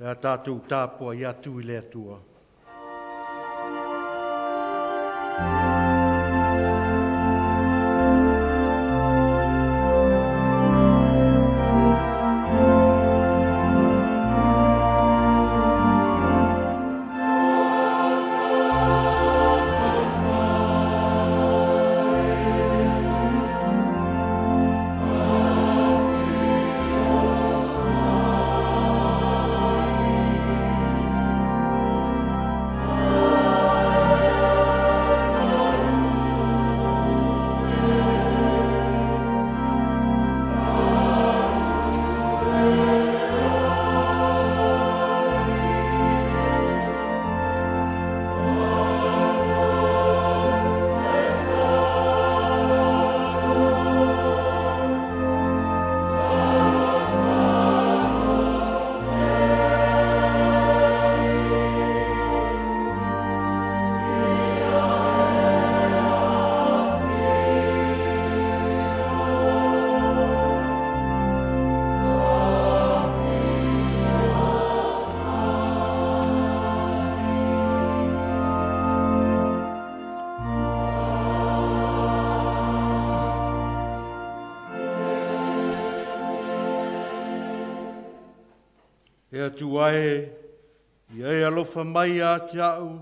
Le a tatou tapuai atu i le Atua. E Atua e, ia e alofa mai ia te au,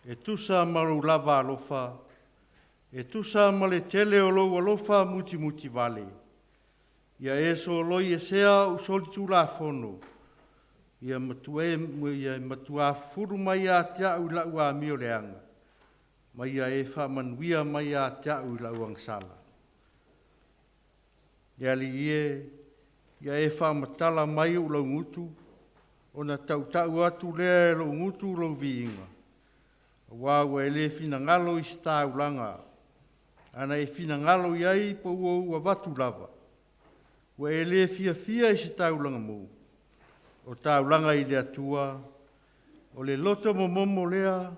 e tusa ma lou lava alofa, e tusa ma le tele o lou alofa mutimutivale. Ia e soloiesea ou solitulafono, ia matuā fufulu mai ia te au i lau amioleaga, ma ia e faamanuia mai ia te au i lau agasala. Le Alii e, ia e faamatala mai ou laugutu, ona tautau atu lea e lou gutu lou viiga, auā ua e le finagalo i se taulaga, a na e finagalo i ai pe ua ou avatu lava. Ua e le fiafia i se taulaga mou, o taulaga i le Atua, o le loto momomo lea,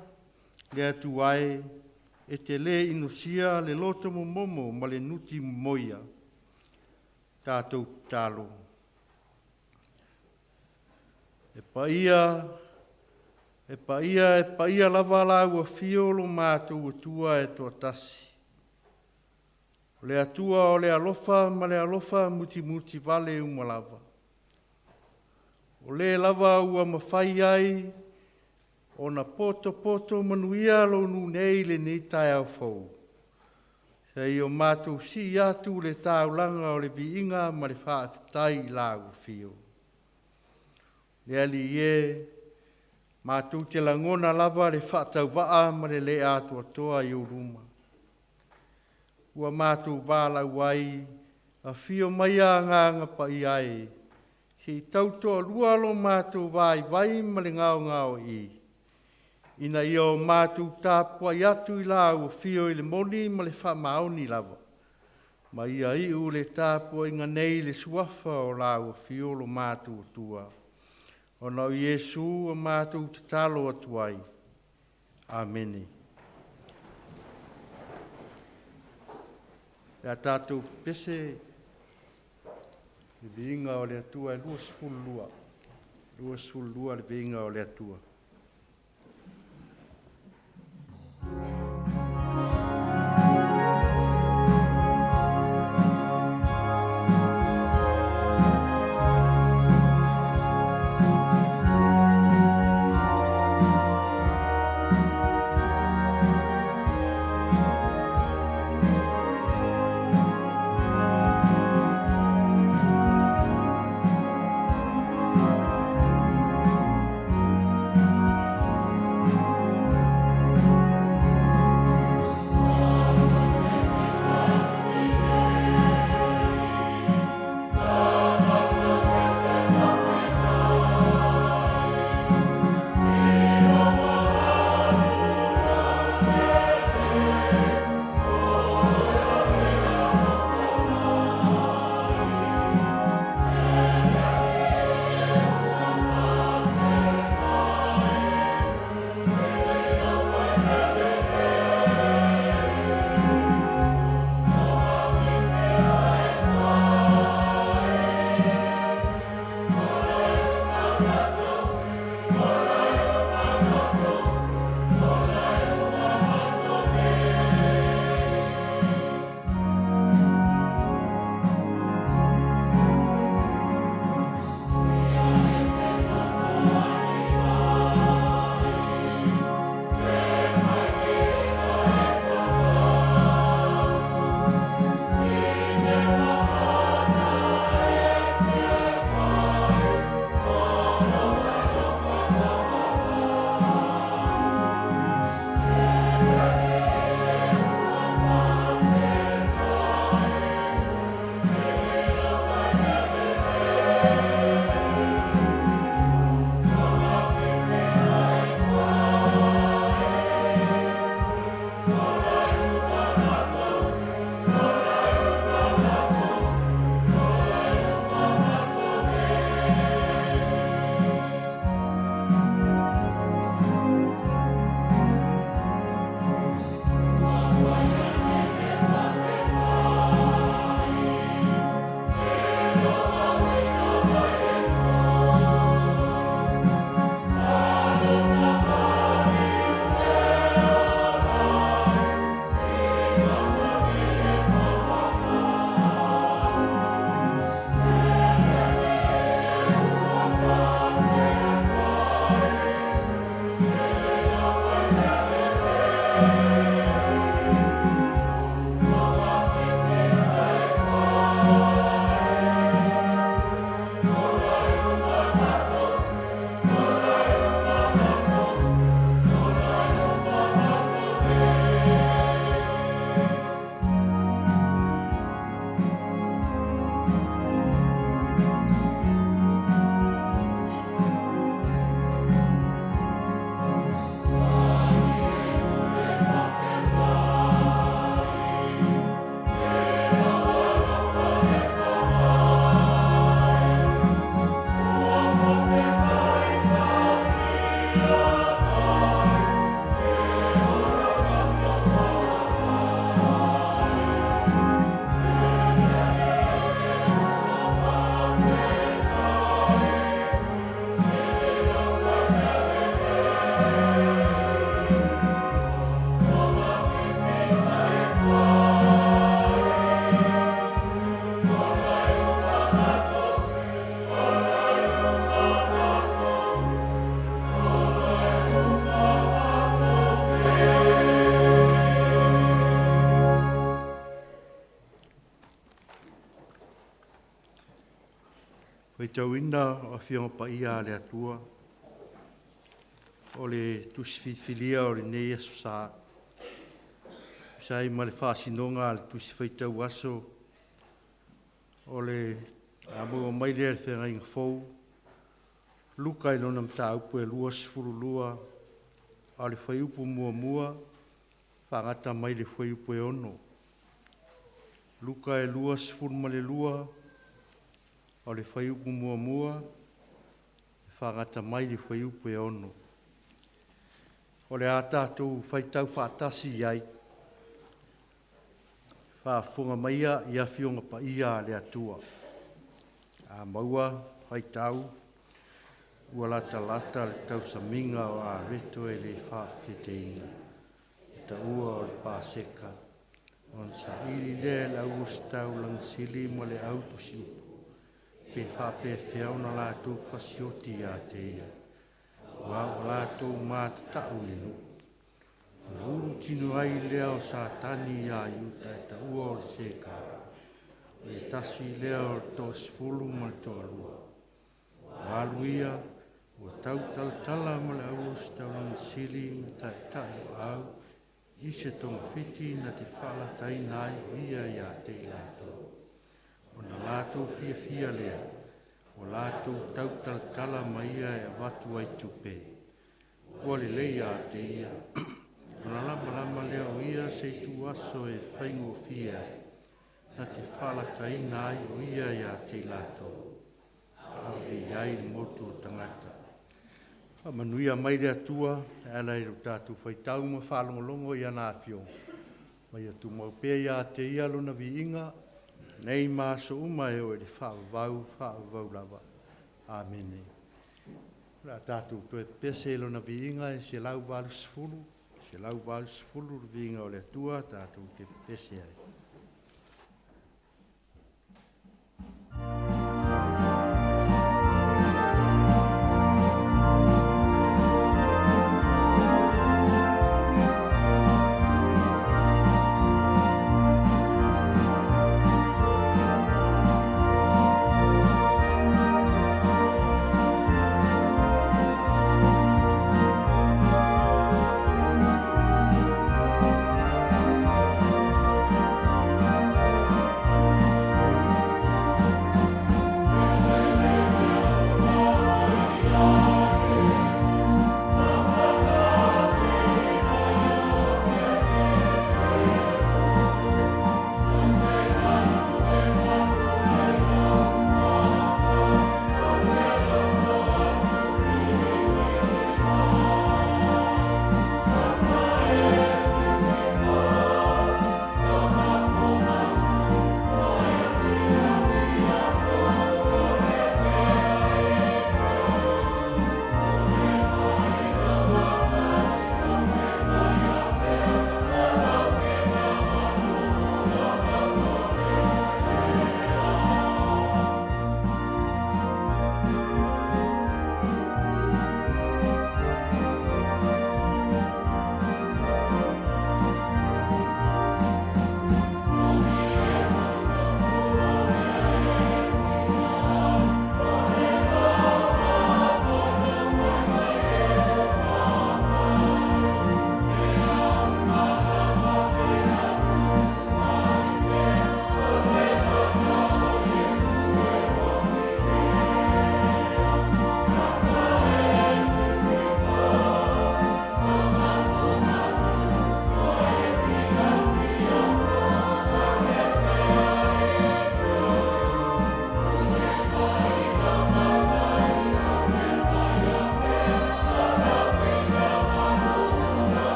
le Atua e, e te le inosia le loto momomo ma le nuti momoia. Tatou tatalo. E paia, e paia, e paia lava lau Afio lo matou Atua e toatasi, o le Atua o le alofa ma le alofa mutimutivale uma lava. O le lava ua mafai ai ona potopoto manuia lou nuu nei i lenei taeao fou, seia o matou sii atu le taulaga o le viiga ma le faafetai i lau Afio. Le Alii e, matou te lagona lava le faatauvaa ma le le atoatoa i ou luma, ua matou valaau ai, afio maia Agaga Paia e, se i tautoalua lo matou vaivai ma le gaogaoii, ina ia o matou tapuai atu i lau Afio i le moni ma le faamaoni lava, ma ia iu le tapuaiga nei i le Suafa o lau Afio lo matou Atua, ona o Iesu ua matou tatalo atu ai. Amene. Pe a tatou pepese i le viiga o le Atua e 22, 22 le viiga o le Atua. Faitauina o Afioga Paia a le Atua, o le Tusi Filifilia o lenei Aso Sa, e tusa ai ma le faasinoga a le Tusi Faitau Aso o le a maua mai lea i le Feagaiga Fou, Luka i lona mataupu e 22, a o le fuaiupu 1 faagata mai le fuaiupu e 6. Luka e 22, o le fuaiupu 1 faagata mai le fuaiupu e 6. O le a tatou faitau faatasi ai, faafofoga maia i Afioga Paia a le Atua, a maua faitau, ua latalata le tausamiga o Areto e le Faafuafeteina, e taua o le Paseka. Ona saili lea e le au ositaulaga sili ma le au tusiupu pe faapefea ona latou fasioti ia te ia, aua ua latou matatau i le nuu. Ona ulutinu ai lea o Satani ia Iuta e taua o le Sekao, o le tasi lea o le toasefulu ma le toalua. Ua alu ia, ua tautalatala ma le au ositaulaga sili ma taitai o au i se togafiti na te faalataina ai o ia ia te i latou. Ona latou fiafia lea, ua latou tautalatala ma ia e avatu ai tupe. Ua lelei ia te ia ona lamalama lea o ia i se ituaso e faigofie ai, na te faalataina ai o ia ia te i latou, a o le i i ai i le motu o tagata. Faamanuia mai le Atua e ala i lo tatou faitau ma faalogologo i ana Afioga, ma ia tumau pea ia te Ia Lona viiga, nei ma aso uma e oo i le faavavau, faavavau lava. Amene. O le a tatou toe pepese i Lona viiga e 180, 180 le viiga o le Atua tatou te pepese ai.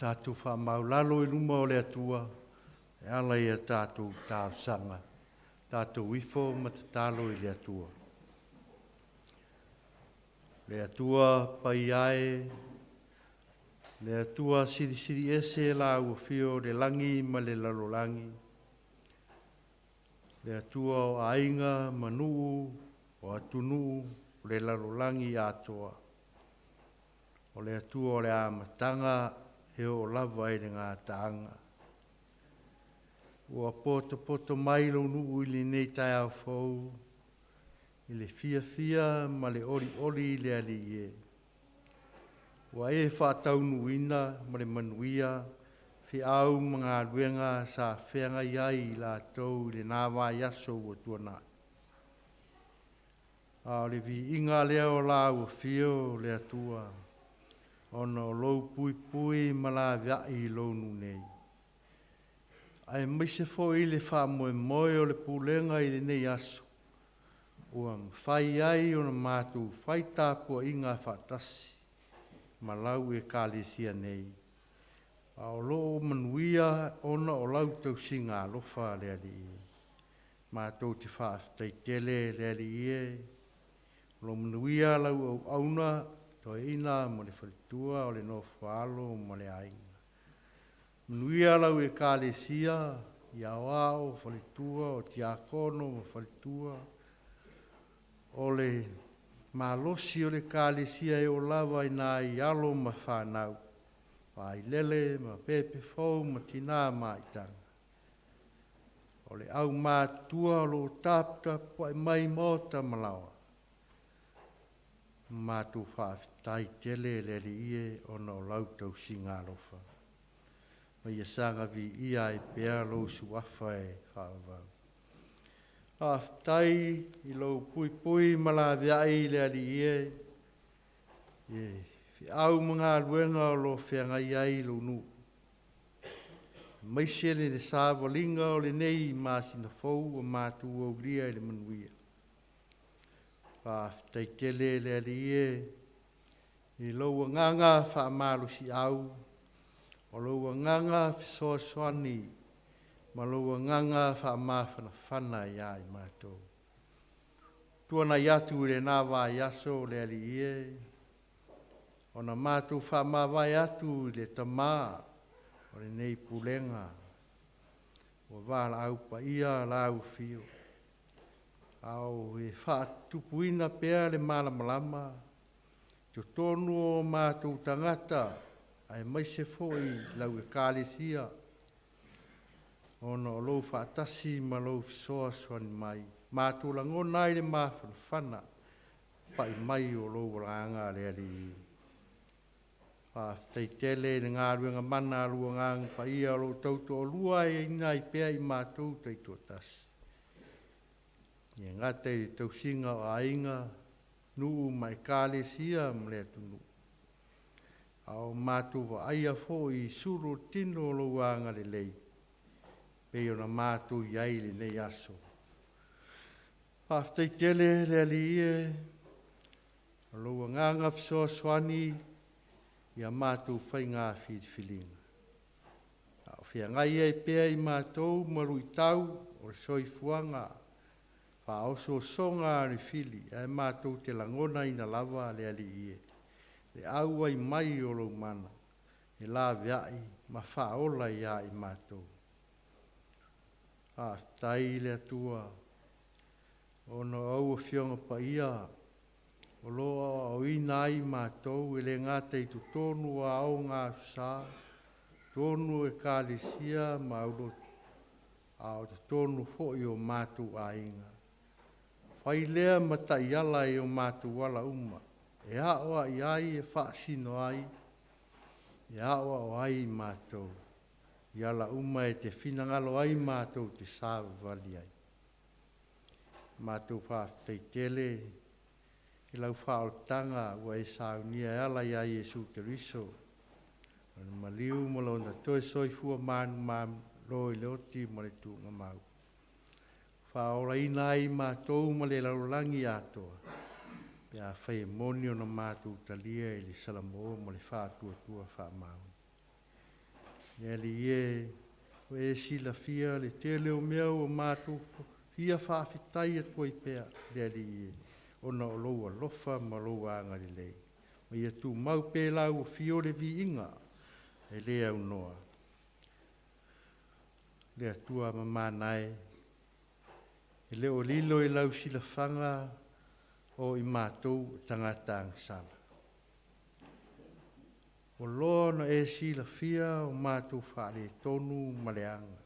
Tatou faamaulalo i luma o le Atua e ala i a tatou talosaga. Tatou ifo ma tatalo i le Atua. Le Atua paia e, le Atua silisili ese lau afio i le lagi ma le lalolagi, le Atua o aiga ma nuu, o atunuu o le lalolagi atoa. O le Atua o le amataga e oo lava i le gataaga. Ua potopoto mai lou nuu i lenei taeao fou i le fiafia ma le olioli i le Alii e. Ua e faataunuuina ma le manuia feau ma galuega sa feagai ai i latou i lena vaiaso ua tuanai. A o le viiga lea o lau afio le Atua, ona o lou puipui ma laveai i lou nuu nei, aemaise foi le faamoemoe o le pulega i lenei aso, ua mafai ai ona matou fai tapuaiga faatasi ma lau Ekalesia nei, a o lo o manuia ona o lau tausiga alofa le Alii. Matou te faafetai tele le Alii e, o lo o manuia lau auauna toeaina ma le faletua o le nofo a alo ma le aiga. Manuia lau Ekalesia i aoao, faletua, o tiakono ma faletua, o le malosi o le Ekalesia e oo lava i nai alo ma fanau, vailele ma pepe fou ma tinā maitai. O le aumatutua o lo o taputapuai mai maota ma laoa, matou faafetai tele le Alii e ona o lau tausiga alofa. Ma ia saga viia ai pea lou suafa e faavavau. Faafetai i lou puipui ma laveai le Alii e, i feau ma galuega o lo o feagai ai lou nuu, aemaise le savaliga o lenei masina fou ua matou aulia i le manuia. Faafetai tele le Alii e i lou agaga faamalosiau, o lou agaga fesoasoani ma lou agaga faamafanafana ia i matou. Tuanai atu i lena vaiaso le Alii e, ona matou faamavae atu i le Tamā o lenei Pulega ua valaau paia lau afio, a o e faatupuina pea le malamalama i totonu o matou tagata aemaise foi lau Ekalesia, ona o lou faatasi ma lou fesoasoani mai, matou lagona ai le mafanafana pai mai o lou Agaga le Alii. Faafetai tele i le galuega mana a lou Agaga Paia o lo o tautoaluaina ai pea i matou taitoatasi, e le gata i le tausiga o aiga, nuu ma Ekalesia ma le atunuu, a o matou vaaia foi i sulu o tino o lou agalelei pei ona matou i ai i lenei aso. Faafetai tele le Alii e, o lou agaga fesoasoani i a matou faiga filifiliga, a o feagai ai pea i matou ma luitau o le soifuaga, faaosoosoga o le fili, ae matou te lagonaina lava le Alii e, le auai mai o lou mana e laveai ma faaola ia i matou. Faafetai i le Atua ona o au Afioga Paia o lo o aoaoina ai matou e le gata i totonu o aoga Aso Sa, totonu o Ekalesia ma aulotu, a o totonu foi o matou aiga. Fai lea ma taiala i o matou ala uma e aoai ai, e faasino ai, e aoao ai i matou i ala uma e te finagalo ai matou te savavali ai. Matou faafetai tele i lau faaolataga ua e saunia e ala ia Iesu Keriso o le maliu ma Lona toe soifua manumalo i le oti ma le tuugamau, faaolaina ai matou ma le lalolagi atoa, pe afai e moni ona matou talia i le salamo ma le faatuatua faamaoni. Le Alii e, ua e silafia le tele o mea ua matou fia faafetai atu ai pea, le Alii e, ona o lou alofa ma lou agalelei. Ma ia tumau pea i lau afio le viiga e le aunoa. Le Atua mamana e, e le o lilo i lau silafaga o i matou o tagata agasala. Ua loa ona e silafia o matou faaletonu ma leaga.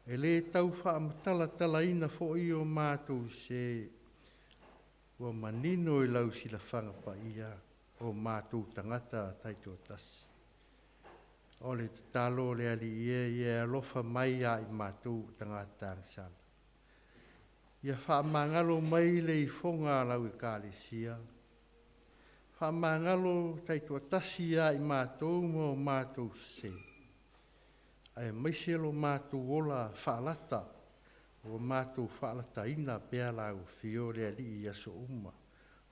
E le tau faamatalatalaina foi o matou sese, ua manino i lau silafaga paia o matou tagata taitoatasi. O le tatalo le Alii e, ia e alofa mai ia i matou o tagata agasala. Ia faamagalo mai le ifoga a lau Ekalesia, faamagalo taitoatasi ia i matou ma o matou sese, aemaise lo matou ola faalata, ua matou faalataina pea lau afio le Alii i aso uma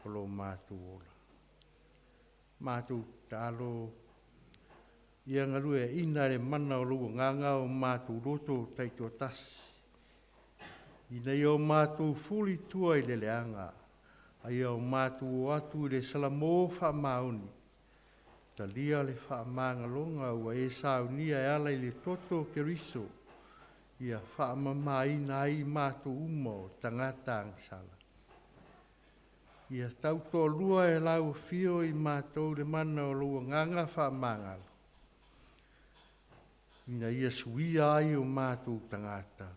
o lo matou ola. Matou tatalo ia galueaiina e le mana o lou Agaga o matou loto taitoatasi, ina ia o matou fuli i tua i le leaga, a ia o matou o atu i le salamo faamaoni, talia le faamagaloga ua e saunia e ala i le toto o Keriso, ia faamamaina ai i matou uma o tagata agasala. Ia tautoalua e lau afio i matou le mana o lou Agaga faamagalo, ina ia suia ai o matou tagata,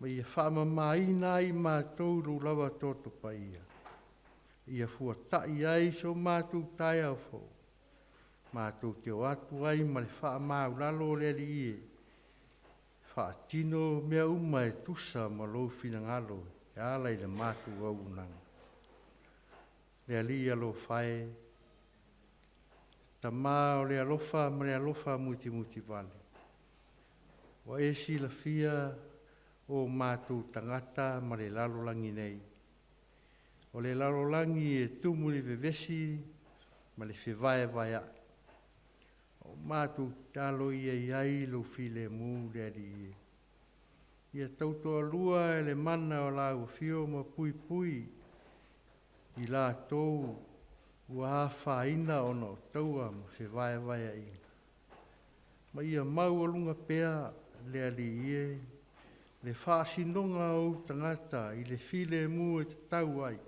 ma ia faamamaina ai i matou i lou lava toto paia, ia fuata'i ai so matou taeao fou, matou te o atu ai ma le faamaualalo le Alii e, faatino mea uma e tusa ma lou finagalo e ala i le matou auaunaga. Le Alii alofa e, Tama o le alofa ma le alofa mutimutivale, ua e silafia o matou tagata ma le lalolagi nei. O le lalolagi e tumu i le vevesi ma le fevaevaea'i. O matou tatalo ia i ai lou filemu le Alii e. Ia tautoalua e le mana o lau afio ma puipui i latou ua afaina ona o taua ma fevaevaea'iga. Ma ia maualuga pea le Alii e le faasinoga o ou tagata i le filemu e tatau ai,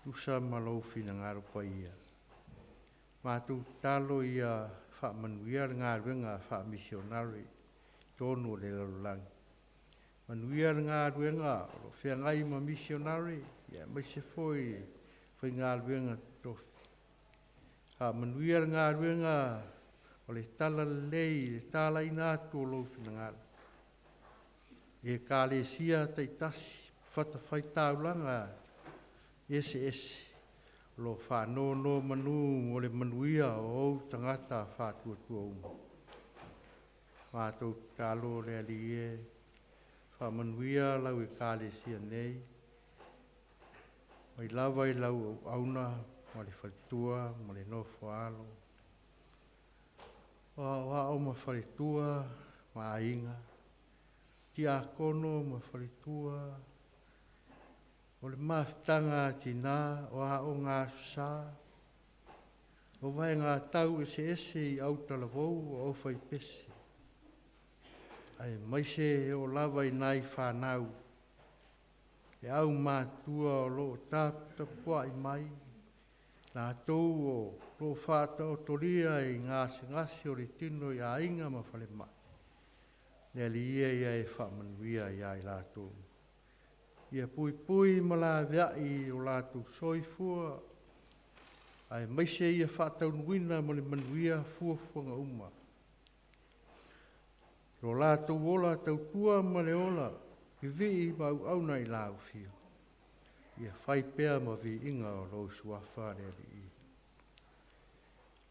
tusa ma lou finagalo paia. Matou tatalo ia faamanuia le galuega faamisionare i totonu o le lalolagi. Manuia le galuega o lo o feagai ma misionare, aemaise foi le faigaluega totofi. Faamanuia le galuega o le talalelei i le talaina atu o lou finagalo i Ekalesia taitasi, fatafaitaulaga eseese o lo o faanonomanu mo le manuia o ou tagata faatuatua uma. Matou tatalo le Alii e, faamanuia lau Ekalesia nei, mai lava i lau auauna ma le faletua ma le nofo a alo, o aoao ma faletua ma aiga, tiakono ma faletua, o le mafutaga a tina, o aoga Aso Sa, o vaega tau eseese i autalavou o aufaipese, aemaise e oo lava i nai fanau, le aumatua o lo o taputapuai mai, latou o lo o faataotolia i gasegase o le tino i aiga ma falemai, le Alii e ia e faamanuia ia i latou. Ia puipui ma laveai o latou soifua, aemaise ia faataunuuina ma le manuia fuafuaga uma. Lo latou ola tautua ma le ola vivii ma auauna i lau afio, ia fai pea ma viiga o lou suafa le Alii.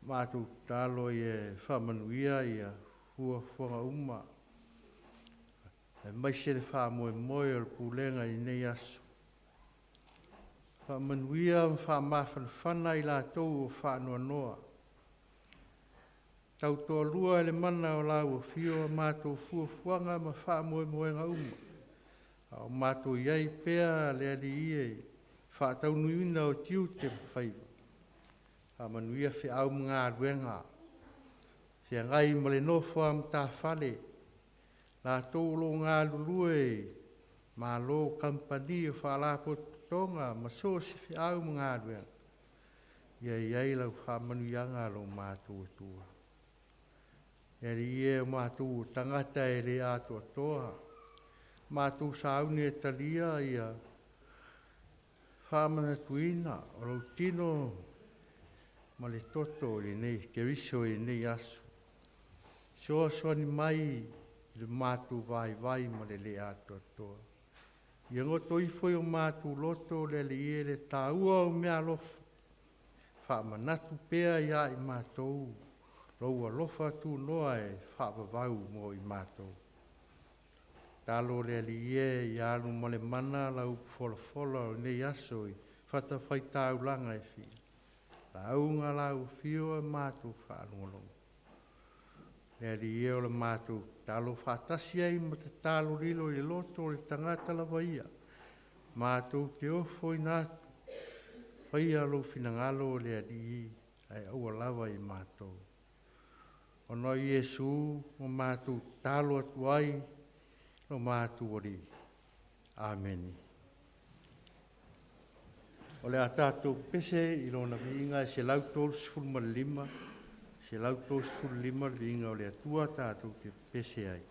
Matou tatalo ia e faamanuia ia fuafuaga uma, aemaise le faamoemoe o le pulega i lenei aso. Faamanuia ma faamafanafana i latou o faanoanoa. Tautoalua i le mana o lau afio a matou fuafuaga ma faamoemoega uma, a o matou i ai pea le Alii e i le faataunuuina o tiute ma faiva. Faamanuia feau ma galuega, feagai ma le nofo a matafale, latou o lo o galulue i Malo, o Kamupani, o Faalapotopotoga ma so o se feau ma galuega, ia i ai lau faamanuiaga lo matou Atua. Le Alii e, o matou o tagata e le atoatoa, matou sauni e talia ia faamanatuina o lou tino ma le toto i lenei Keriso i lenei aso. Fesoasoani mai i lo matou vaivai ma le le atoatoa. Ia goto ifo i o matou loto le Alii e le taua o meaalofa, faamanatu pea ia i matou lou alofa tunoa e faavavau mo i matou. Tatalo le Alii e ia alu ma le mana lau upu folafola o lenei aso i fatafaitaulaga e fia, lauga lau afio ae matou faalogologo. Le Alii e, o le matou tatalo faatasi ai ma tatalo lilo i le loto o le tagata lava ia, matou te ofoina atu, faia lou finagalo le Alii ae aua lava i matou. Ona o Iesu ua matou tatalo atu ai lo matou Alii. Amene. O le a tatou pepese i Lona viiga e 135, 135 le viiga o le Atua tatou te pepese ai.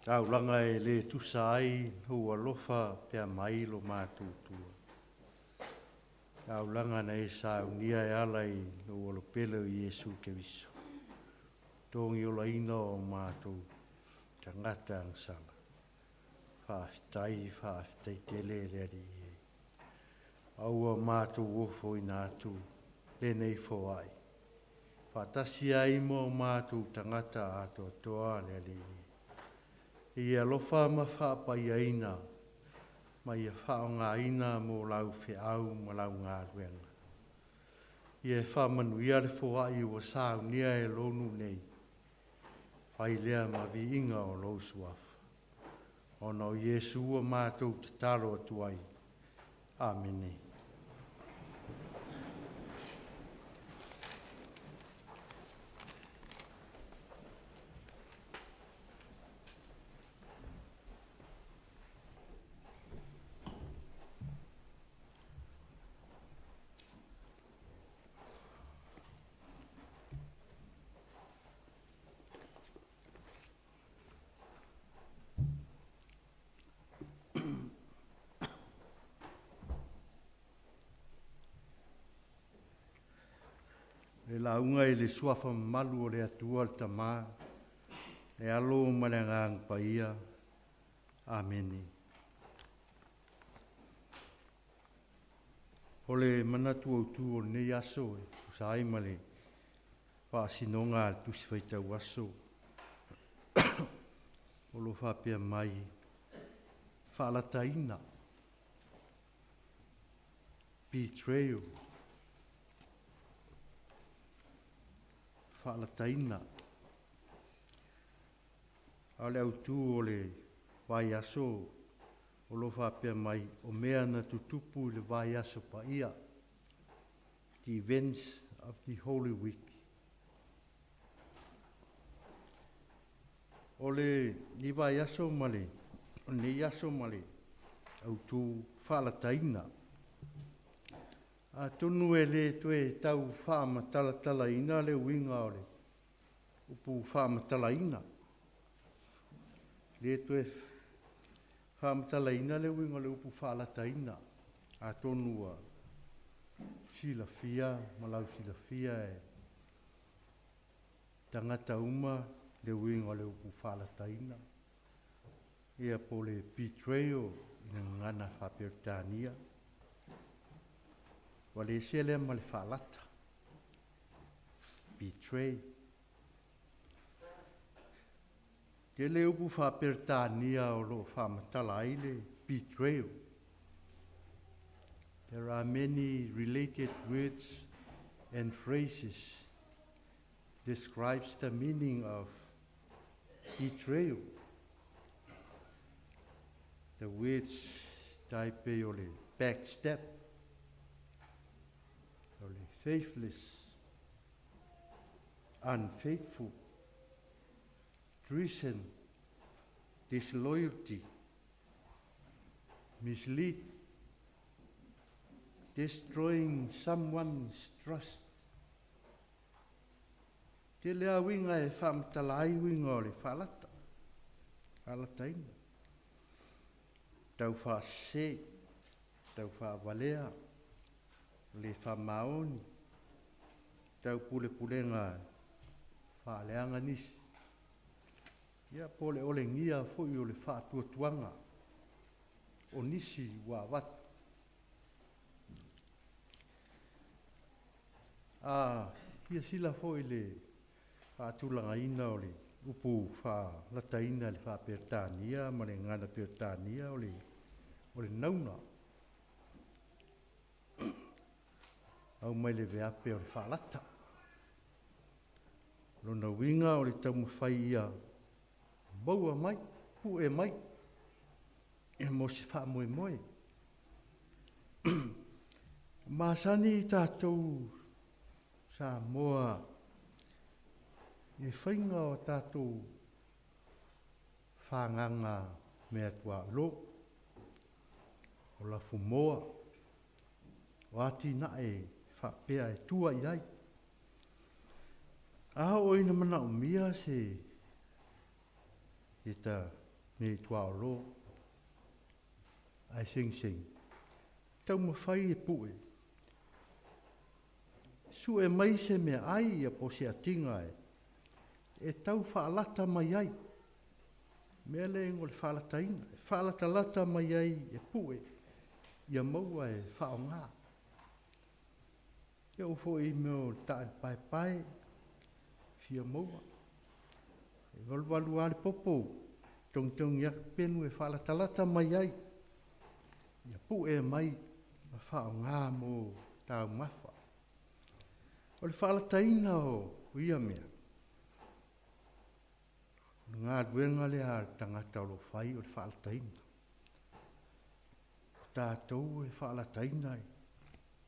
Taulaga e le tusa ai lou alofa pea mai lo matou Atua. Taulaga na e saunia e ala i lou Alopele o Iesu Keriso, togiolaina o matou tagata agasala. Faafetai, faafetai tele le Alii e. A ua matou ofoina atu lenei foai, faatasi ai ma o matou tagata atoatoa le Alii. E alofa ma faapaiaina ma ia faaaogaina mo lau feau ma lau galuega. Ia e faamanuia le foai ua saunia e lou nuu nei, fai lea ma viiga o lou suafa. Ona o Iesu ua matou tatalo atu ai. Amene. Le lauga i le suafa mamalu o le Atua le Tama, le Alo ma le Agaga Paia. Amene. O le manatu autu o lenei aso e tusa ai ma le faasinoga a le Tusi Faitau Aso o lo o faapea mai, faalataina, betrayal, faalataina. A o le autu o le vaiaso o lo o faapea mai, o mea na tutupu i le vaiaso paia, the events of the Holy Week. O lenei vaiaso ma le, o lenei aso ma le autu faalataina. Atonu e le toe tau faamatalatalaina le uiga o le upu faamatalaina. Le toe faamatalaina le uiga o le upu faalataina. Atonu ua silafia ma lausilafia e tagata uma le uiga o le upu faalataina. Ia po o le betrayal i le gagana faa-Peretania. Ua le ese lea ma le faalata. Betray. Tele upu faa-Peretania o lo o faamatala ai le betrayal. There are many related words and phrases describes the meaning of betrayal. The words tai pei o le backstab, o le faithless, unfaithful, treason, disloyalty, mislead, destroying someone's trust. Tele a uiga e faamatala ai uiga o le faalata, faalataina. Tau faasese, tau faavalea, le faamaoni, tau pulepulega faaleaga nisi. Ia po o le olegia foi o le faatuatuaga o nisi ua avatu. A silasila foi i le faatulagaina o le upu faalataina i le faa-Peretania ma le gagana Peretania o le nauna, aumai le veape o le faalata. Lona uiga o le taumafai ia maua mai, pue mai, mo se faamoemoe. Masani tatou Samoa i le faiga o tatou fagaga meatuaolo, o lafumoa, o atinae faapea e tua i ai. A oo ina manaomia se mea i tuaolo, ae segisegi, taumafai e pue, sue mai se meaai ia po o se atiga e tau faalata mai ai. Mea lea e igoa o le faalataina, e faalatalata mai ai e pue, ia maua e faaaoga. E oo foi i mea o taali paepae, fia maua, e valuvalu lava le popo, togitogi atu penu e faalatalata mai ai, ia pue mai ma faaaoga mo taumafa. O le faalataina o ia mea, o le galuega lea a le tagata o lo o fai o le faalataina. O tatou e faalataina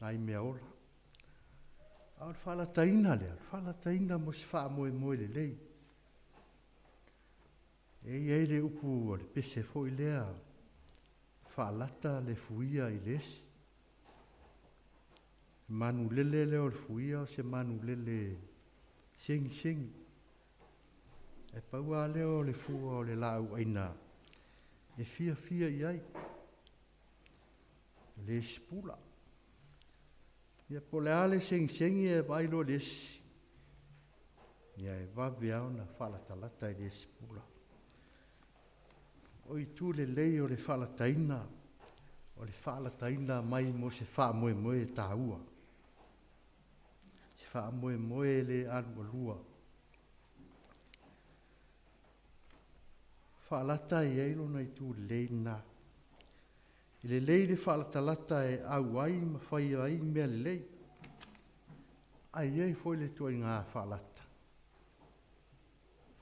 nai meaola. A o le faalataina lea, o le faalataina mo se faamoemoe lelei. E i ai le upu o le pese foi lea, faalata le fuia i le esi. O le manulele lea o le fuia o se manulele segisegi. Ae pau lava lea o le fua o le laau aina e fiafia i ai, o le esi pula. Ia po o le a le segisegi ae vaai loa i le esi, ia e vave lava ona faalatalata i le esi pula. O itu lelei o le faalataina, o le faalataina mai mo se faamoemoe taua, se faamoemoe le alualua. Faalata e i ai lona itu lelei lena. E lelei le faalatalata e auai ma fai ai mea lelei, ae i ai foi le ituaiga faalata,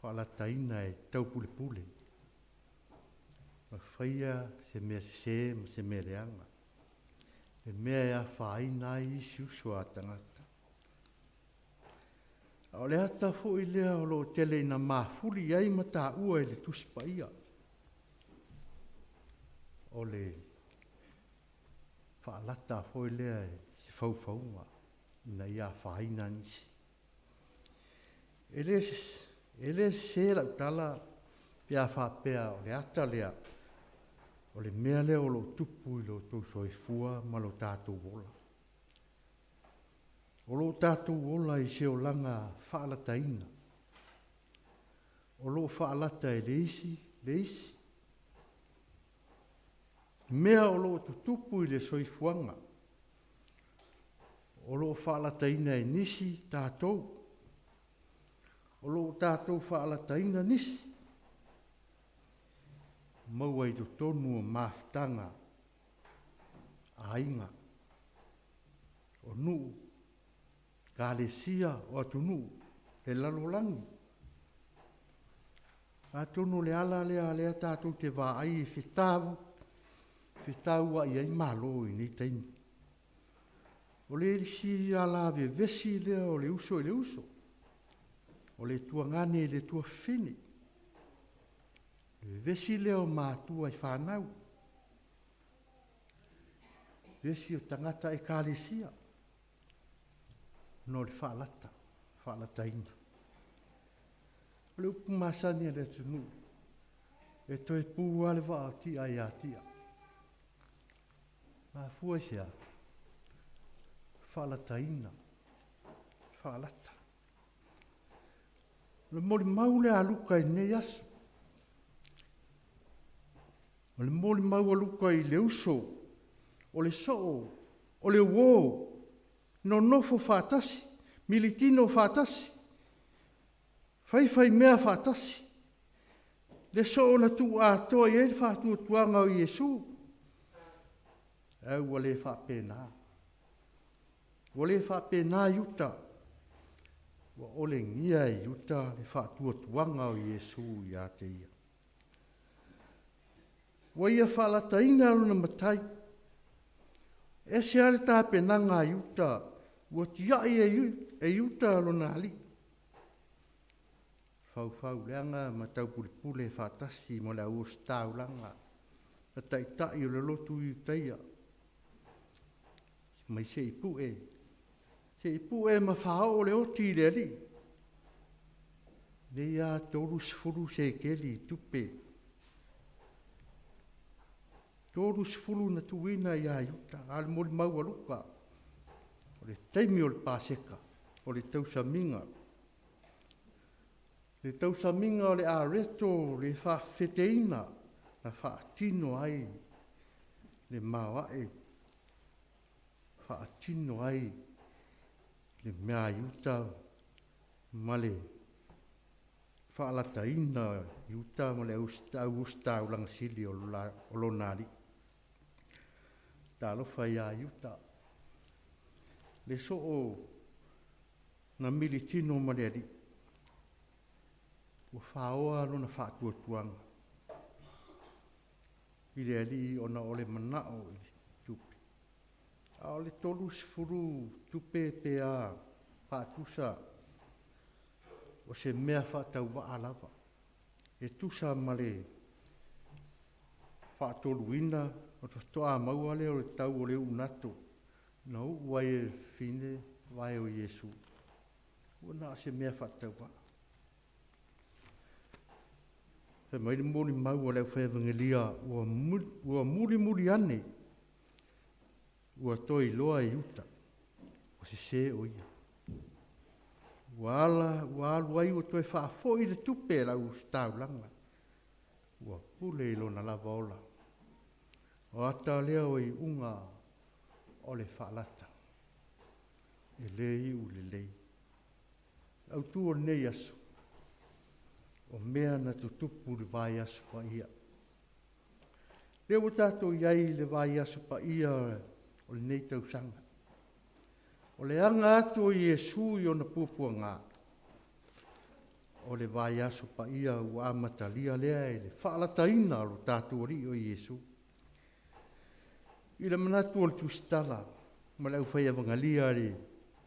faalataina e taupulepule ma faia se mea sese ma se mea leaga, le mea e afaina ai isi uso a tagata. A o le ata foi lea o lo o tele ina mafuli i ai ma taua e le Tusi Paia, o le faalata foi lea i se faufauga ina ia afaina nisi. E le sese lau tala pe a faapea o le ata lea, o le mea lea o lo o tupu i lo outou soifua ma lo tatou ola. O lo o tatou ola i se olaga faalataina, o lo o faalata e le isi le isi. Mea o lo o tutupu i le soifuaga, o lo o faalataina e nisi tatou, o lo o tatou faalataina nisi, maua i totonu o mafutaga a aiga, o nuu, ekalesia, o atunuu, le lalolagi. Atonu o le ala lea o lea tatou te vaai e fetauai ai Malo i nei taimi. O le isi ala vevesi lea o le uso i le uso, o le tuagane i le tuafafine, o le vevesi lea o matua i fanau, vevesi o tagata ekalesia, ona o le faalata, faalataina. O le upu masani a le atunuu, e toe pu lava le vaa o Ti'a ia Ti'a. Mafua i se a? Faalataina, faalata. O le molimau lea a Luka i lenei aso, o le molimau a Luka i le uso, o le soo, o le uo, nonofo faatasi, militino faatasi, faifaimea faatasi, le soo na tuuatoa i ai le faatuatuaga o Iesu. Ae ua le faapena. Ua le faapena Iuta. Ua olegia e Iuta le faatuatuaga o Iesu ia te ia. Ua ia faalataina lona matai. E ese lava le tapenaga a Iuta, ua tiai e Iuta lona alii. Faufauleaga ma taupulepule faatasi ma le auositaulaga, ma taitai o le lotu Iutaia. Mai se i pue, se i pue ma faaoo le oti i le Alii. Nei lava 30 sekeli i tupe. 30 na tuuina ia Iuta, a o le molimau a Luka, o le taimi o le Paseka, o le tausamiga. Le tausamiga o le areto le faafefeteina na faatino ai le maoae, faatino ai le mea a Iuta ma le faalataina Iuta ma le auositaulaga sili o lona alii. Talofa ia Iuta, le soo na militino ma le alii, ua faoa lona faatuatuaga i le alii ona o le manao i le tupe. A o le 30 tupe pe a faatusa, o se mea faatauvaa lava, e tusa ma le faatoluina o le faatoa maua lea o le tau o le unato na uu ai e le fafine vae o Iesu. Ua na o se mea faatauvaa. Fai mai le molimau a le aufai-Evagelia, ua mulimuli ane, ua toe iloa e Iuta, ua sese o ia. Ua ala, ua alu ai ua toe faafoi le tupe a le auositaulaga, ua pule i lona lava ola. O ata lea o iuga o le faalata, e le iu lelei. Autu o lenei aso, o mea na tutupu i le vaiaso paia. Lea ua tatou i ai i le vaiaso paia o lenei tausaga. O le aga atu o Iesu i ona puapuaga, o le vaiaso paia ua amatalia lea i le faalataina o lo tatou Alii o Iesu. I le manatu o le Tusitala ma le aufai Evagalia i le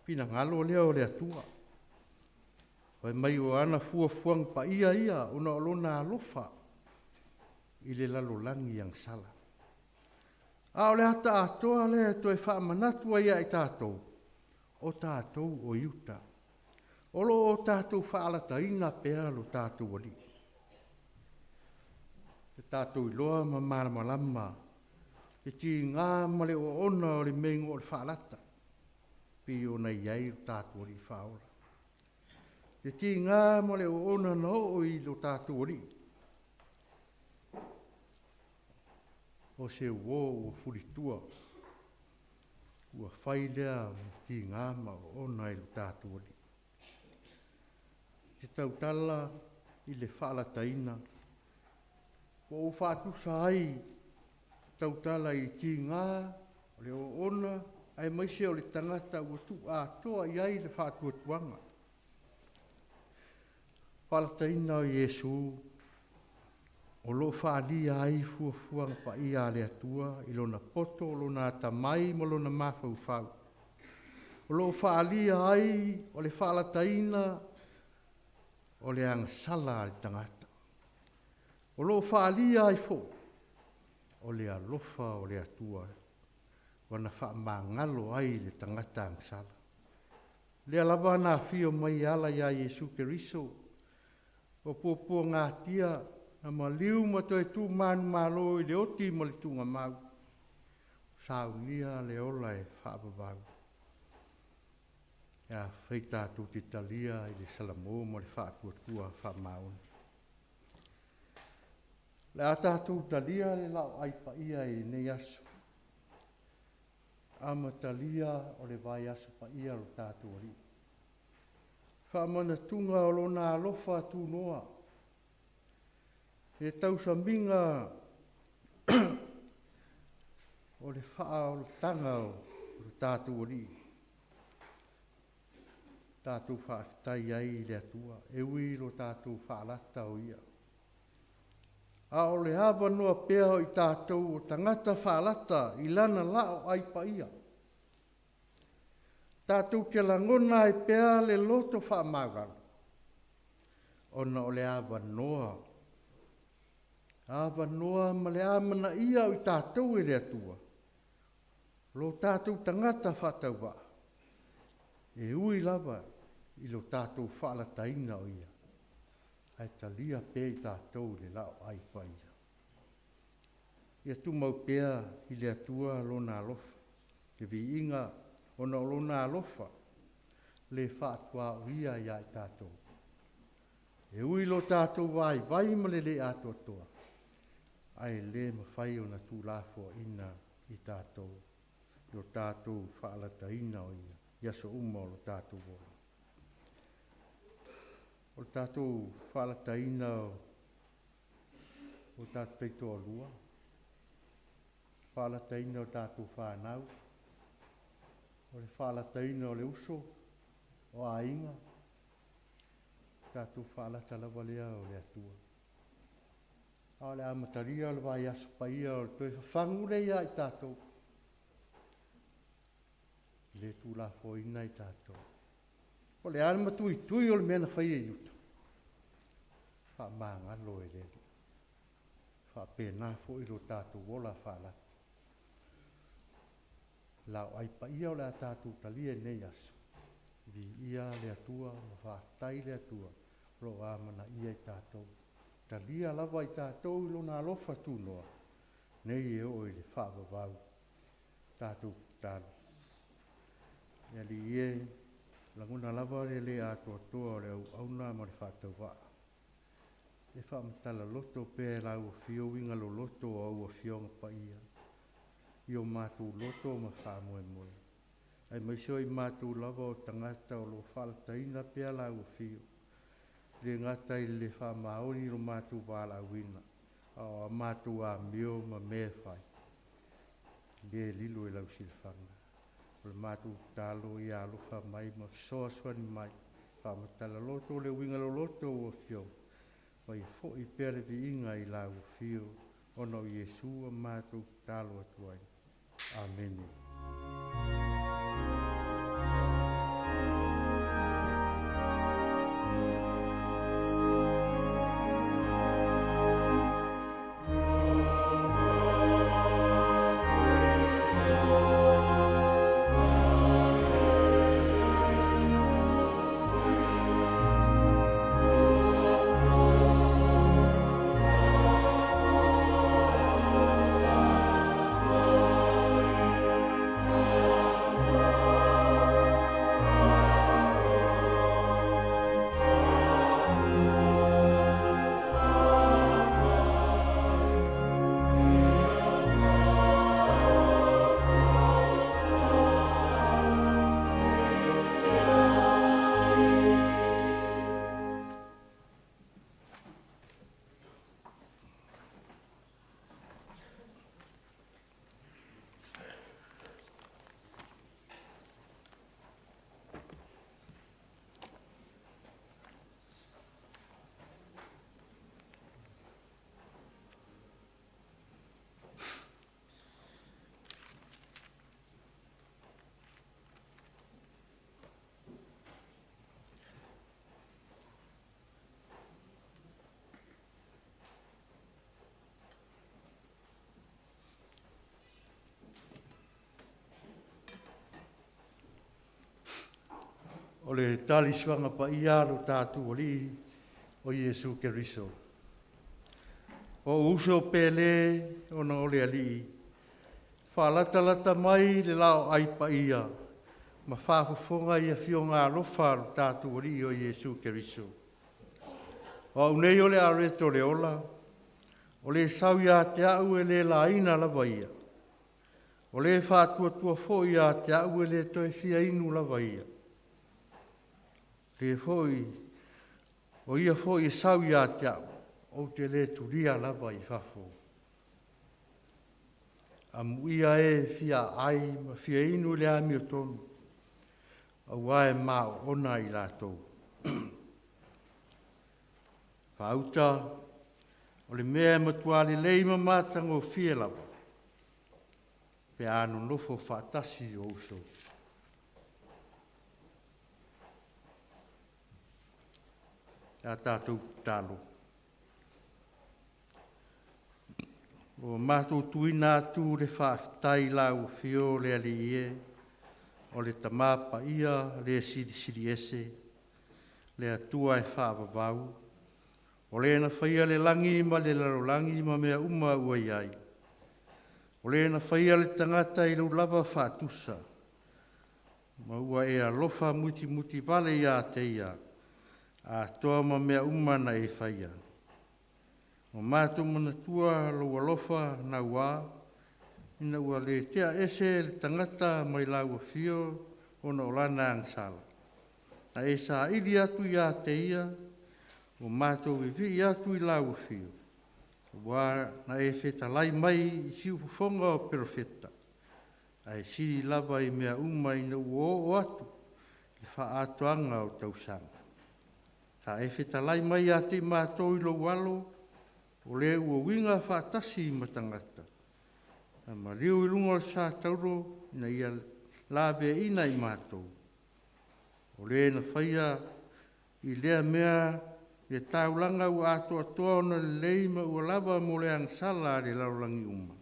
finagalo lea o le Atua, fai mai o ana fuafuaga paia ia ona o lona alofa i le lalolagi agasala. A o le ata atoa lea e toe faamanatu ai ia i tatou, o tatou o Iuta, o lo o tatou faalataina pea lo tatou Alii. E tatou iloa ma malamalama le tiga ma le oona o le mea o le faalata, pei ona i ai lo tatou Alii Faaola. Le tiga ma le oona na oo i lo tatou Alii, o se uo ua fulitua, ua fai lea tiga ma oona i lo tatou Alii. Te tautala i le faalataina, ua ou faatusa ai tautala i tiga o le oona aemaise o le tagata ua tuuatoa i ai le faatuatuaga. Faalataina o Iesu o lo o faaalia ai fuafuaga paia a le Atua i lona poto, lona atamai ma lona mafaufau. O lo o faaalia ai o le faalataina o le agasala a le tagata. O lo o faaalia ai foi o le alofa o le Atua ua na faamagalo ai le tagata agasala. Lea lava na afio mai ala ia Iesu Keriso, o puapuagatia na maliu ma toe tu manumalo i le oti ma le tuugamau, saunia le ola e faavavau. E afai tatou te talia i le salamo ma le faatuatua faamaoni. Le a tatou talia le laoai paia i lenei aso, amatalia o le vaiaso paia o lo tatou Alii. Faamanatuga o lona alofa tunoa, le tausamiga o le faaolataga o lo tatou Alii, tatou faafetai ai i le Atua, e ui i lo tatou faalata o Ia. A o le avanoa pea o i tatou o tagata faalata i lana laoai paia. Tatou te lagona ai pea le loto faamaualalo, ona o le avanoa, avanoa ma le amanaia o i tatou e le Atua, lo tatou tagata faatauvaa, e ui lava i lo tatou faalataina o Ia, ae talia pea i tatou i le laoai paia. Ia tumau pea i le Atua Lona alofa, le viiga ona o Lona alofa le faatuaoia ia i tatou. E ui lo tatou vaivai ma le le atoatoa, ae le mafai ona tuulafoaiina i tatou lo tatou faalataina o Ia i aso uma o lo tatou ola. O le tatou faalataina o tatou taitoalua, faalataina o tatou fanau, o le faalataina o le uso, o aiga, tatou faalata lava lea o le Atua. A o le amatalia o le vaiaso paia o le toe fafagu lea ia i tatou, e le tuulafoaiina i tatou. O le a le matuitui o le mea na faia i uta? Faamagalo e le Alii. Faapena foi lo tatou ola faalata. Laoai paia o le a tatou talia i lenei aso, viia le Atua ma faafetai le Atua o lo o amanaia i tatou. Talia lava i tatou i lona alofa tunoa, nei e oo i le faavavau. Tatou tatalo. Le Alii e, lagona lava le le atoatoa o le auauna ma le faatauvaa. E faamatala loto pea e lau Afio uiga loloto o au Afioga Paia i o matou loto ma faamoemoe, aemaise o i matou lava o tagata o lo o faalataina pea lau Afio, le gata i le faamaoni i lo matou valaauina, a o a matou amio ma mea e fai, le lilo i lau silafaga. O le matou tatalo ia alofa mai ma fesoasoani mai, faamatala loto le uiga loloto o au Afioga, ma ia foi pea le viiga i lau Afio, ona o Iesu ua matou tatalo atu ai. Amene. O le tali suaga paia a lo tatou Alii o Iesu Keriso. O ou uso pele ona o le Alii, faalatalata mai i le laoai paia ma faafofoga i Afioga alofa a lo tatou Alii o Iesu Keriso. O au nei o le areto o le ola, o le sau ia te au e le laina lava ia, o le faatuatua foi ia te au e le toe fia inu lava ia. Le foi, o ia foi e sau ia te au, ou te le tulia lava i fafo. Amuia e fia aai ma fia inu i le amiotonu, auā e maoona i latou. Faauta, o le mea e matua lelei ma matagofie lava, pe a nonofo faatasi o uso. A tatou tatalo. Ua matou tuuina atu le faafetai i lau Afio le Alii e, o le Tama Paia le Silisili Ese, le Atua e faavavau, o le na faia le lagi ma le lalolagi ma mea uma ua i ai. O le na faia le tagata i lou lava faatusa, ma ua e alofa mutimuti vale ia te ia, atoa ma mea uma na e faia. Ua matou manatua lou alofa naua, ina ua le tea ese le tagata mai lau afio ona o lana agasala. Na e saili atu ia te ia, ua matou vivii atu i lau afio, ua na e fetalai mai i siufofoga o perofeta, ae sili lava i mea uma ina ua oo atu i le faaatoaga o tausaga. Sa e fetalai mai ia te i matou i lou alo, o le ua uiga faatasi ma tagata, na maliu i luga o le satauro ina ia laveaiina i matou. O le na faia i lea mea le taulaga ua atoatoa ona lelei ma ua lava mo le agasala a le lalolagi uma.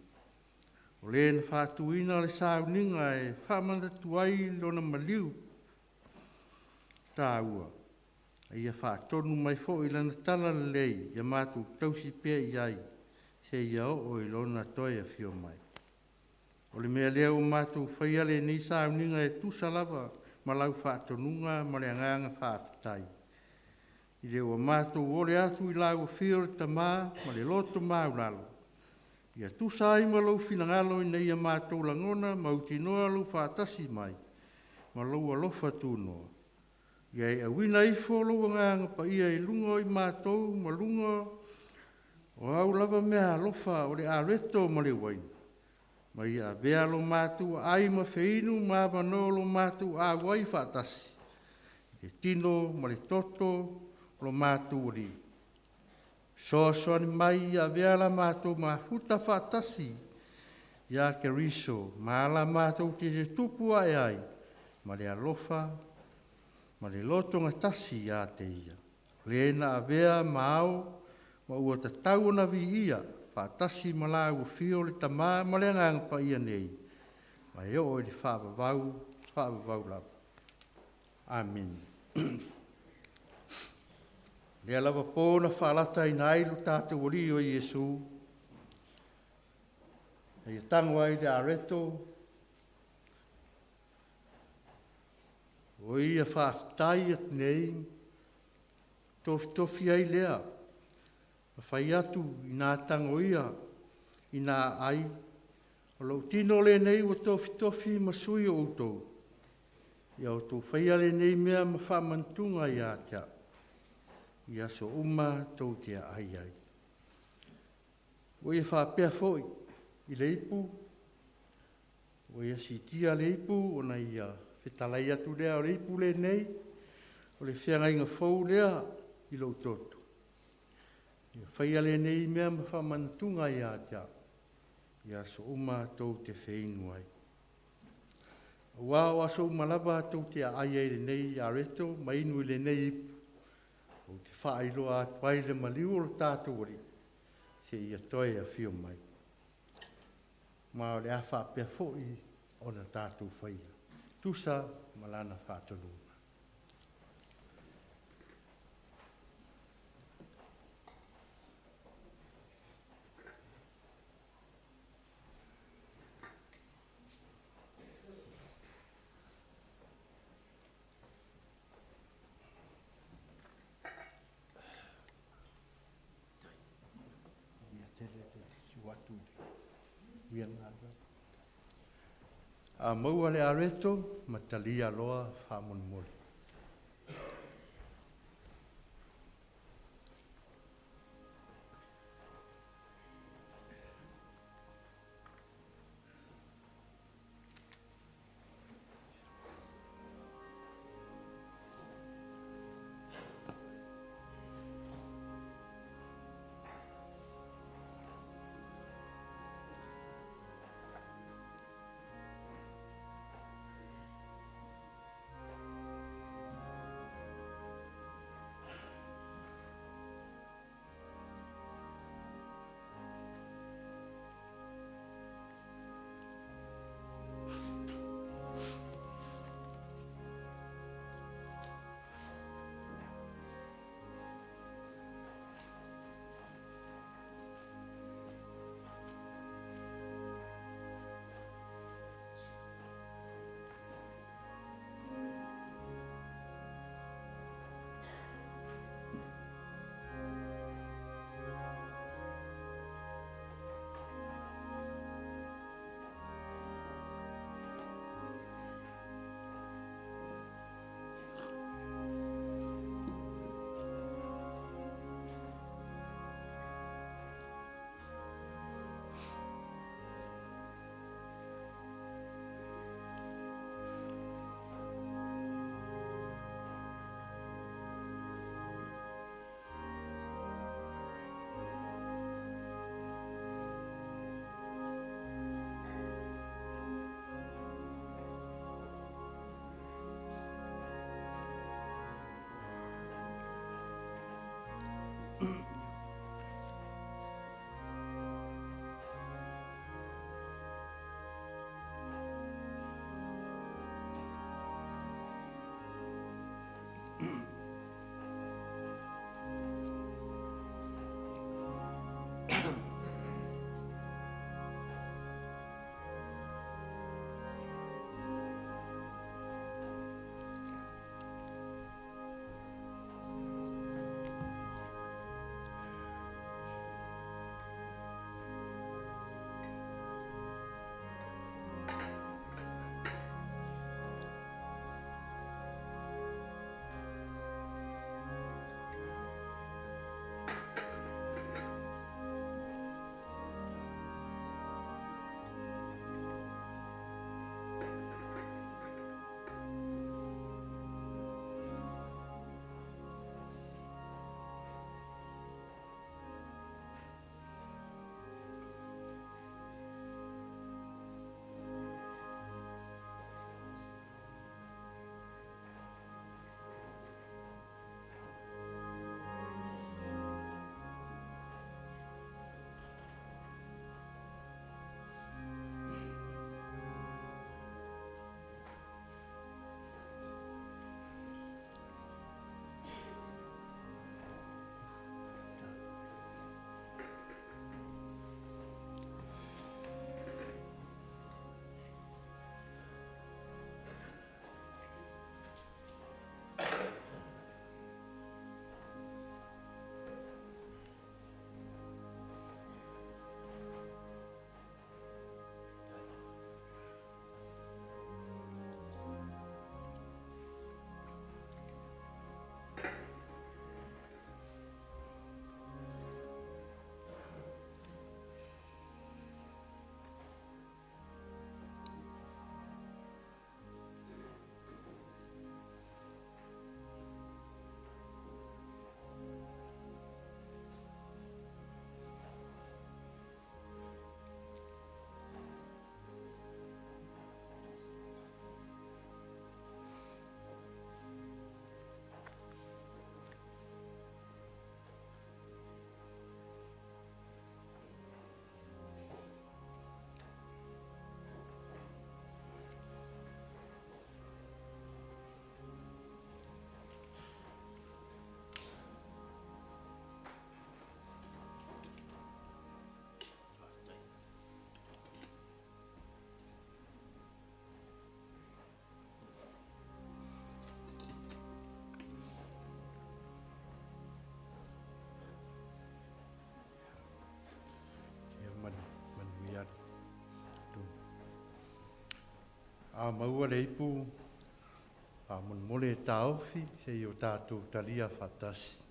O le na faatuina le sauniga e faamanatu ai lona maliu taua, a ia faatonu mai foi lana talalelei ia matou tausi pea i ai seia oo i lona toe afio mai. O le mea lea ua matou faia lenei sauniga e tusa lava ma lau faatonuga ma le agaga faafetai, i le ua matou ole atu i lau afio le Tama ma le loto maualalo, ia tusa ai ma lou finagalo ina ia matou lagona mautinoa lou faatasi mai ma lou alofa tunoa. Ia e auina ifo lou Agaga Paia i luga o i matou ma luga o au lava meaalofa o le areto ma le uaina, ma ia avea lo matou aai ma feinu ma avanoa o lo matou auai faatasi i le tino ma le toto o lo matou Alii. Fesoasoani mai ia avea la matou mafuta faatasi ia Keriso ma ala matou te tutupu ae ai ma le alofa ma le lotogatasi ia te Ia, o Le na avea ma ao ma ua tatau ona viia faatasi ma lau afio le Tama ma le Agaga Paia nei ma e oo i le faavavau, faavavau lava. Amene. Lea lava po na faalataina ai lo tatou Alii o Iesu, na ia tago ai le areto, ua ia faafetai atu nei, tofitofi ai lea, ma fai atu ina tago ia ina ai, o lou tino lenei ua tofitofi ma sui o outou, ia outou faia lenei mea ma faamanatuga ia te a'u, i aso uma tou te aai ai. Ua ia faapea foi i le ipu, ua ia siitia le ipu, ona ia fetalai atu lea, o le ipu lenei, o le feagaiga fou lea i lou toto. Ia faia lenei mea ma faamanatuga ia te a'u, i aso uma tou te feinu ai. Aua o aso uma lava tou te aai ai i lenei areto ma inu i lenei ipu, ou te faailoa atu ai le maliu o lo tatou Alii, seia toe afio mai. Ma o le a faapea foi ona tatou faia, tusa ma lana faatonuga. A maua le areto, ma talia loa faamolemole. A maua le ipu, faamolemole e taofi seia o tatou talia faatasi.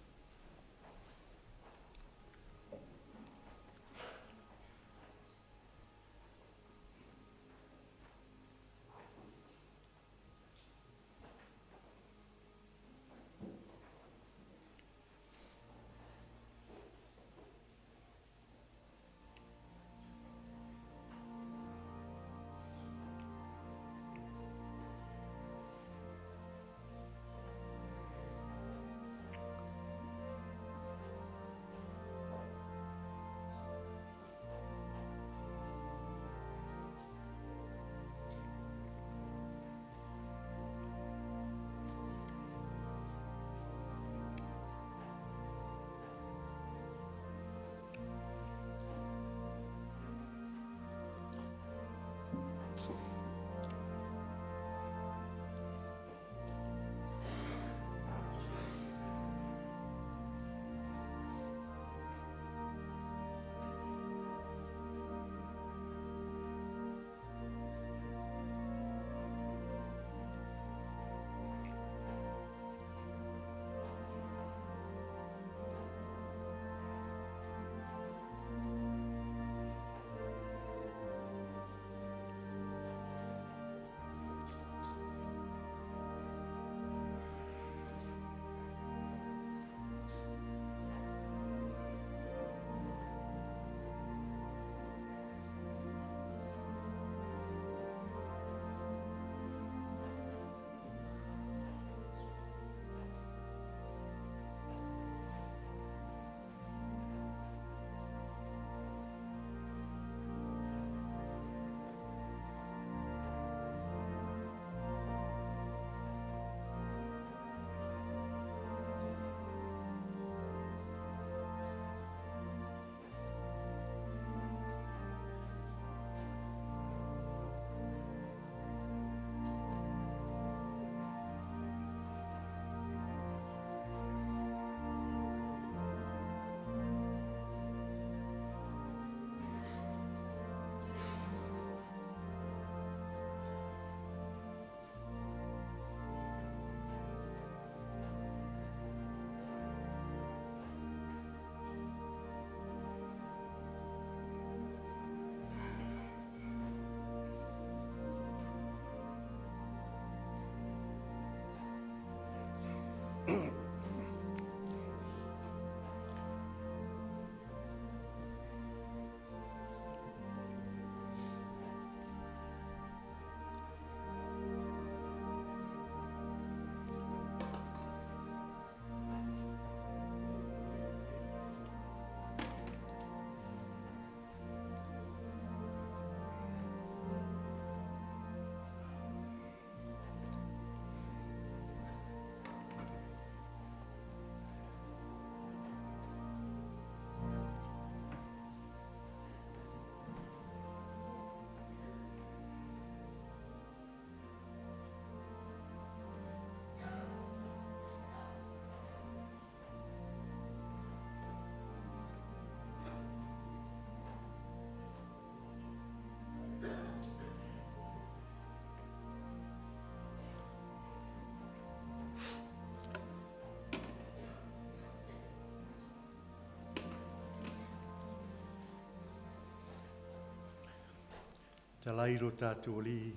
Talai lo tātou Alii,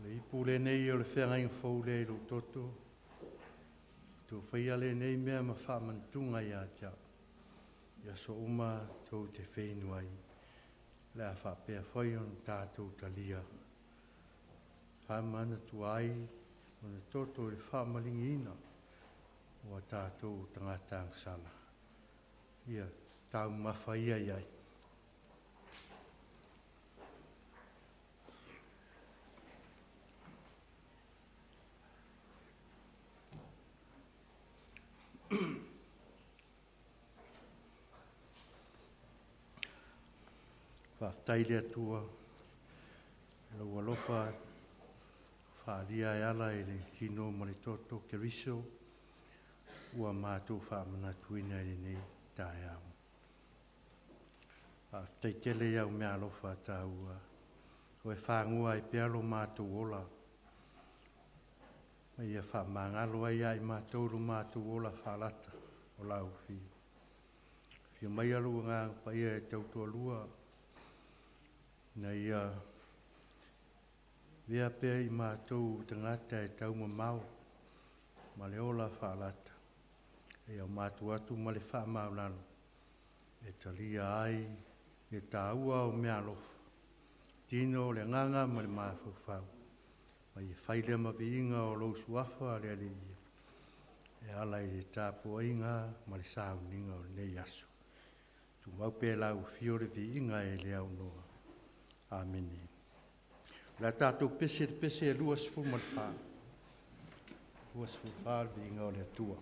le ipu lenei o le feagaiga fou lea i lou toto, tou faia lenei mea ma faamanatuga ia te au, i aso uma tou te feinu ai, o le a faapea foi ona tatou talia, faamanatua ai lona toto i le faamaligiina o a tatou tagata agasala. Ia taumafa ia i ai. Faafetai i le Atua i lou alofa faaalia e ala i le tino ma le toto Keriso ua matou faamanatuina i lenei taeao. Faafetai tele i au meaalofa taua. O e fāgoa ai pea lo matou ola, ma ia faamagalo ai ia i matou lo matou ola faalata o lau Afio. Afio maia lou Agaga Paia e tautoalua, ina ia avea pea i matou o tagata e taumamao ma le ola faalata, ia o matou o atu ma le faamaualalo, e talia ai le taua o meaalofa, tino o le agaga ma le mafaufau, ma ia fai lea ma viiga o lou Suafa le Alii, e ala i le tapuaiga ma le sauniga o lenei aso. Tumau pea i lau Afio le viiga e le aunoa. Amene. O le a tatou pese i le pese e 24, 24 le viiga o le Atua.